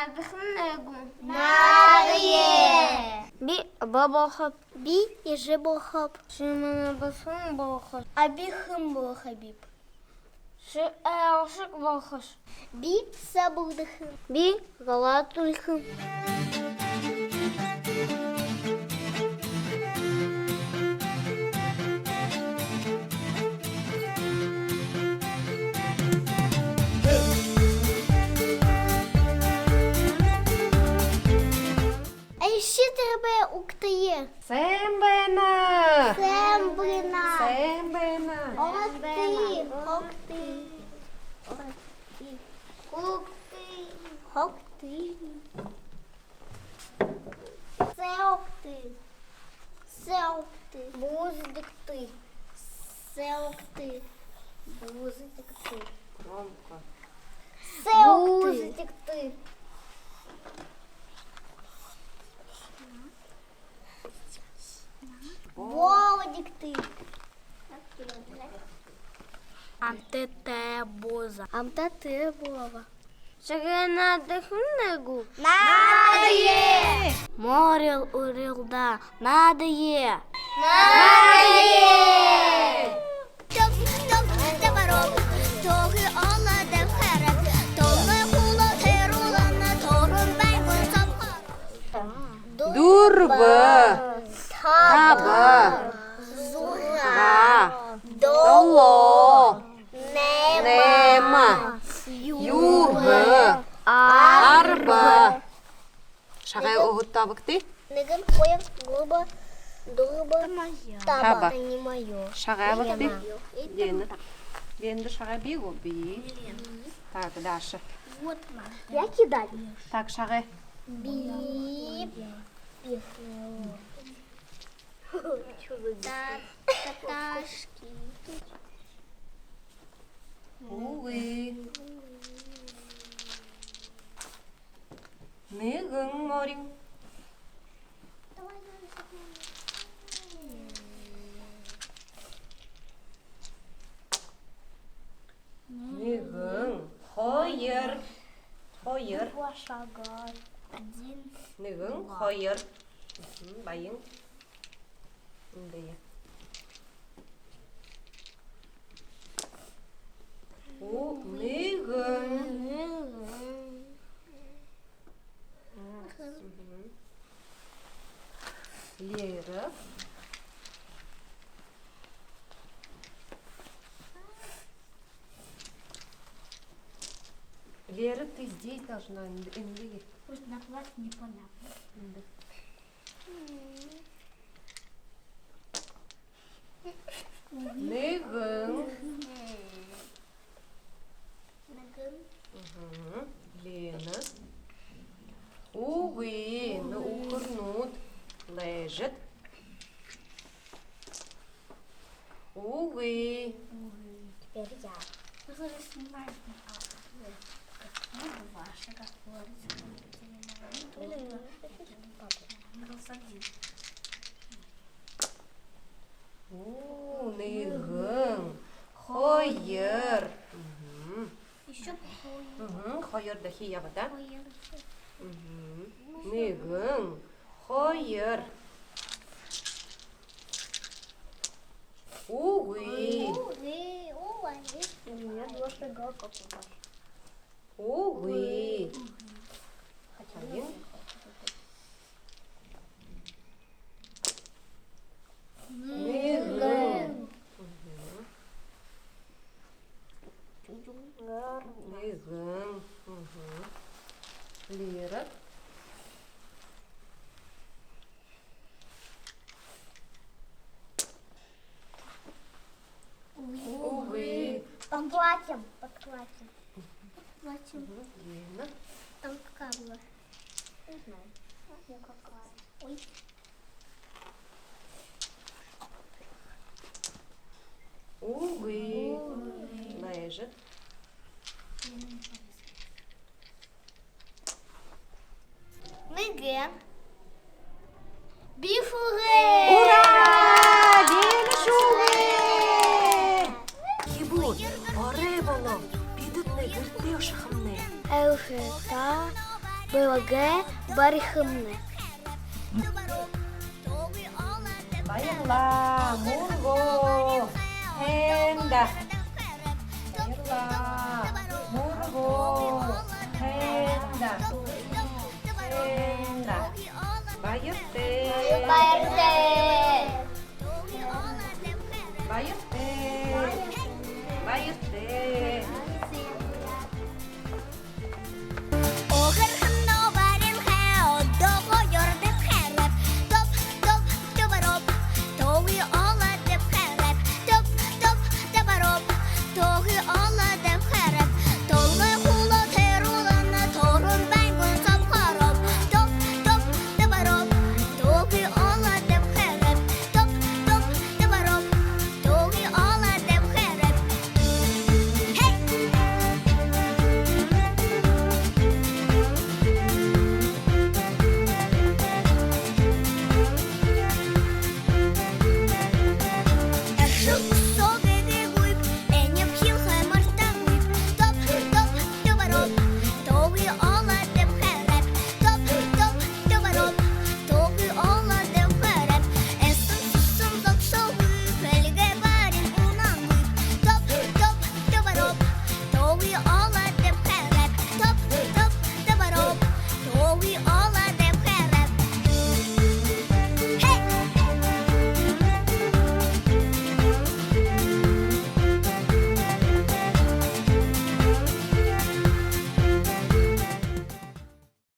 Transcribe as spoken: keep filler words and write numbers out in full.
Наадахамнай гү? Наадая. Би аба болохоб. Би эжы болохоб. Ши манай аба хэн болохош? А би хэн болохобиб? Ши айлшан болохош. Би сабуудахан. Би галаа түлихэн. Эши тэрэ бай угтая. Сайн байна. Сайн байна. Сайн байна. Угты. Угты. Угты. Угты. Угты. Сайн угты. Сайн угты. Бууза дэгты. Сайн угты. Бууза дэгты. Громко. Сайн угты. Бууза дэгты. Боола дэгты. Амтатай бууза. Амтатай боола. Шагай наадахамнай гү? Наадая! Моорил урилдаа. Наадая! Наадая! Тог, тог, товарок, тоги олоод хараад, тогой хулаа тэрүүлэнэ, торон байгуул сабхар. Дүрбэ. Таба. Зургаа. Долоо. Найма. Юһэ. Арба. Шагай өөһэд табагты. Нэгэн, хоёр, гурба, дүрбэ, таба. Таба. Это не моё. Шагай абагты. Лена. Лена. Ленада шагай бии гү? Бии. Так, Даша. Вот, мам. Я кидаю. Так, шагай. Бип. Бип. Чё за дичь? Та-, таташки. Үгы. Нэгэн морин. Нэгэн, хоёр, хоёр. Два шага. Один. Нэгэн, два. Хоёр. Мгм, баян. Эндэ. О, нэгэн. Нэгэн. Мгм. Лера. Лера, ты здесь должна, эн-, энэндэ. Просто на класс непонятно. Эндэ. Нэгэн. Нэгэн. Мгм. Лена. Үгы, энэ үхэрнүүд. Лежит. Үгы. Теперь я. Вы же снимаете, а, ну, ваша, как говорится, ну, садись. О, нэгэн, хоёр. Мгм. Ещё хоёр. Мгм, хоёр дахин яба даа. Хоёр. Мгм. Нэгэн, хоёр. Үгы. Үгы, үгы. У меня два шага, как у вас. Үгы. Хотя бы. Нэгэн. Мгм. Нэгэн. Мгм. Лера. Үгы. Подхватим, подхватим. Подхватим. Мгм, Лена. Там какая была? Не знаю. Ну, какая. Ой. Үгы. Үгы. Лежит. Нэгэн. Би шүүгээ! Ура! Лена шүүгээ! Хибүүд, орой болоо. Бидэтнай гэртээ ошохомнай. Айлшантаа Бэлэгээ барихамнай. Баярлаа, мүргөө. Һайн даа. Баярлаа, мүргөө. Һайн даа. Һайн даа. Баяртай. Баяртай.